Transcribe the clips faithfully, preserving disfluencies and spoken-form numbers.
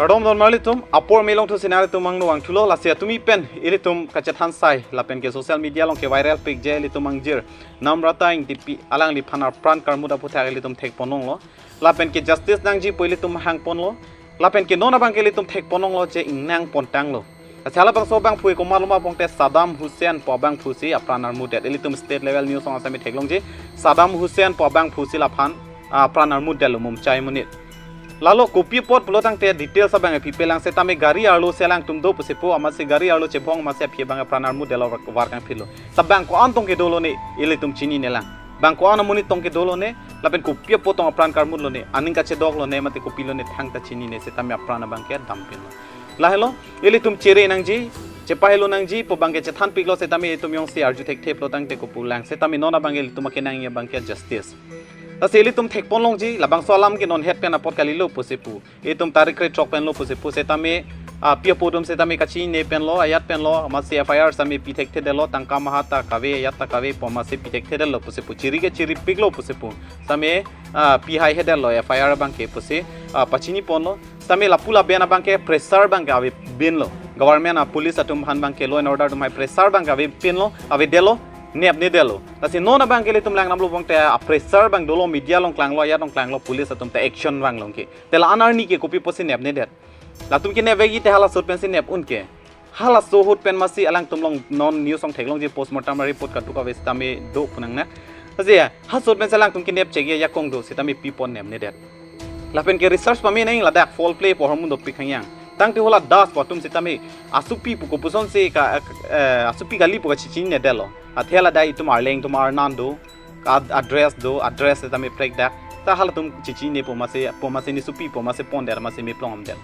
Kardom don marli atum, apor me longthu sena ilitum angno vangthulo, lasi atumi pen ilitum kachethan sai lapen ke social media along ke viral pik je ilitum angjir Namrata Engtipi alangliphan apran karmut aphuthak ilitum thekponlonglo. Lapen ke justice nangji pu ilitum hangponlo. Lapen ke non abang ke ilitum thekponlonglo je ingnang pontanglo. Lasi halabangso abangphu ke komatlo ma pulote Saddam Hussein pu abangphu si apran armutdet. Ilitum state level news along asami theklongji Saddam Hussein pu abangphu si laphan, ah, apran armutdetlo mumchai monit. Lalo kopi apot pulo tangte details abang aphi pelang setame gari arlo si alangtum do pusi pu amatsi gari arlo chebong amatsi aphi abang apran armutdetlo var, var kangphilo. Sa bang ko-an tong kedo lone ilitum chininelang. Bang ko-an amonit tong kedo lone, lapen kopi apot tong apran karmut lone, aning kachedok lone, mate kopi lone thangta chinine setame apran abang ke dampinlo. Lahelo, ilitum chere nangji, chepahelo nangji pu abang ke chethanpiklo setame itum jongsi arju thektheplo tangte kopulang setame non abang ke ilitum akenangji abang ke justice. Lasi ilitum thekponlongji, labangso alam ke non het pen apot kalilo pusi pu. Itum tarik krethrok penlo pusi pu setame, ah, pi apo atum setame kachinine penlo, ajat penlo, amatsi F I R setame pi thekthedetlo, tangka maha ta kave, ajat ta kave pu amatsi pi thekthedetlo pusi pu, chiri ke chiripiklo pusi pu. Setame, ah, pi haihedetlo F I R abang ke pusi, ah, pachiniponlo. Setame lapu laben abang ke pressure abang ke avepinlo. Government a police atum aphan abang ke law and order atum hai pressure abang ke avepinlo, avedetlo, nepnedetlo. Lasi non abang ke ilitum langdamlo pulote a pressure abang dolo media along klanglo, ajat along klanglo, police atum ta action vanglong ke. Te la-an arni ke kopi pusi nepnedet. Latum ke nepvekji te hala ahut pensi nep un ke. Hala ahut pen amatsi alangtum along non news along theklongji postmortem report kadokave setame do pu nangne. Lasi hala ahut pensi alangtum ke nepchekji ajakong do setame pi apot nepnedet. Lapen ke research pame nang ladak foul play pu ahormu dopik hangyang. Tangte hala Das pu atum setame asopi pu kopusonsi ka, eh, asopi kali pu kachechinedetlo. Athe ladak itum arleng atum arnan do, ad-, address do, address setame prekdak. Ta halatum chechinine pu amatsi, pu amatsi ne sopi pu amatsi pondet amatsi meplong amdet.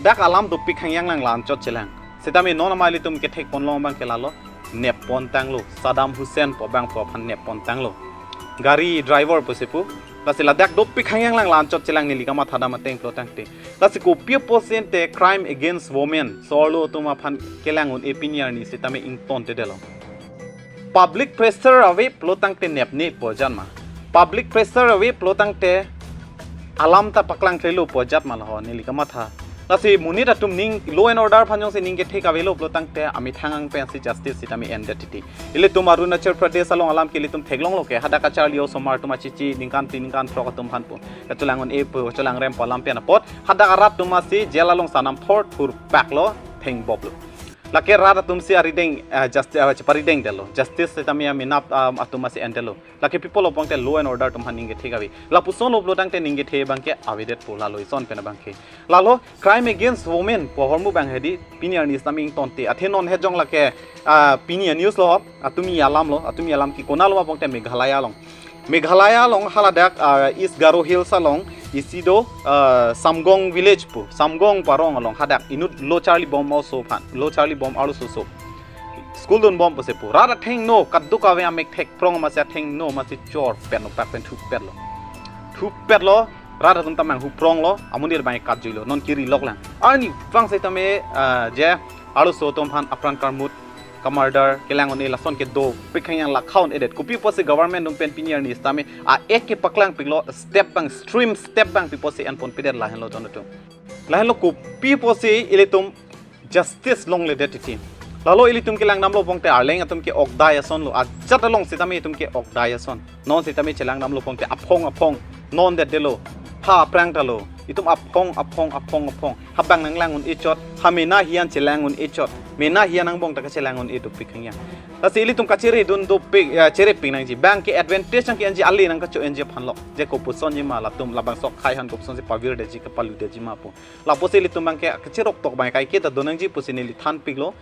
Dak alam dopik hangyang lang la-anchot chelang. Setame non ama ilitum kethekponlong abang ke lalo, neppontanglo, Saddam Hussein pu abangphu aphan neppontanglo. Gari driver pusi pu, lasi ladak dopik hangyang lang la-anchot chelang neli kamathadam ateng pulo tangte. Lasi kopi apotsi ante crime against women, so-arlo atum aphan kelang un-e pini arni setame ingtontedetlo. Public pressure ave pulo tangte nepne pu ajat ma. Public pressure ave pulo tangte alam ta paklangklelo pu ajat ma laho neli kamatha. Lasi monit atum ning law and order aphan jongsi ning kethek avelo pulo tangte amethang angpen si justice setame endet titi. Ilitum Arunachal Pradesh along alam ke ilitum theklonglo ke hadak kacharli osomar atum achichi ningkan phli ningkan throk atum aphan pu kachelang un-e pu kachelangrem pu alam pen apot hadak arat atum amatsi jail along sanam thor thurpaklo thengboplo. Lake rat atum si arideng, eh, justice, eh, cheparidengdetlo. Justice setame amenap, ah, atum amatsi endetlo. Lake people aphan te law and order atum aphan ning kethe kave. Lapusonlo pulo tangte ning kethe abang ke avedetpo lalo ison pen abang ke. Lalo crime against women pu ahormu abang hedi pini arni setame ingtonte. Athe non hejong lake, ah, pini a-news lo, atumi alam lo, atumi alam ke konatlo ma pulote Meghalaya along. Meghalaya along haladak, ah, East Garo Hills along isi do, ah, Samgong village pu, Samgong pu arong along hadak inut lo charli bom oso aphan, lo charli bom arloso so. School dunbom pusi pu. Rat athengno kadokave amek thekprong amatsi athengno amatsi chorpetlo pak pen thupetlo. Thupetlo, rat atum ta manghupronglo, amonit abang katjuilo, non kiri loklang. Arnivang setame, ah, je arloso atum aphan apran karmut, ka-murder, kelang un-e lason ke dopik hangyang lakha un-edet. Kopi pusi government atum pen pini arni setame a-act ke paklangpiklo step abang, extreme step abang pi pusi enponpedet lahenlo don atum. Lahenlo kopi pusi ilitum justice longledet titi. Lalo ilitum kelangdamlo pulote arleng atum ke-okdai asonlo. Ajat along setame itum ke-okdai ason. Non setame chelangdamlo pulote aphong aphong non detdetlo. Ha aphrang talo. Itum aphong aphong aphong aphong. Ha bang nanglang un-e chot. Ha mena hiyan chelang un-e chot. Mena hiyan angbong ta kachelang un-e dopik hangyang. Lasi ilitum kachere dun dopik, ya, cherepik nangji. Bang ke advantage nang ke-enji, ale nangkacho-enji aphanlo. Je kopusonji ma latum labangso akhei aphan kopusonsi pavirdetji kapaludetji ma pu. Lapusi ilitum abang ke kacherok tok abang kaike ta do nangji pusi neli thanpiklo.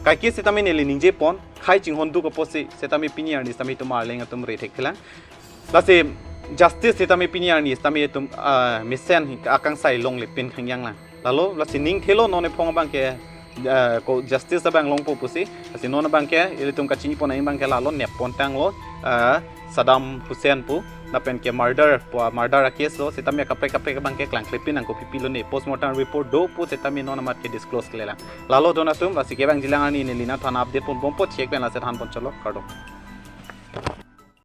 Kaike setame neli ningjepon, khei chinghon duk apotsi setame pini arni setame itum arleng atum re thekthelang. Lasi justice setame pini arni setame itum, ah, mesen akangsai longlepin hangyang lang. Lalo lasi ning thelo non ephong abang ke, ah, ko justice abang longpo pusi. Lasi non abang ke ilitum kachinipon abang ke lalo neppontanglo, ah, Saddam Hussein pu, lapen ke murder pu, murder a-case lo, setame kaprek kaprek abang ke klangklepin nangkokpipilo ne postmortem report do pu setame non amat ke disclose klelang. Lalo don atum, lasi kevangjilang arni neli nangthan update ponbompo, chek pen lasi thanpon cholo, kardom.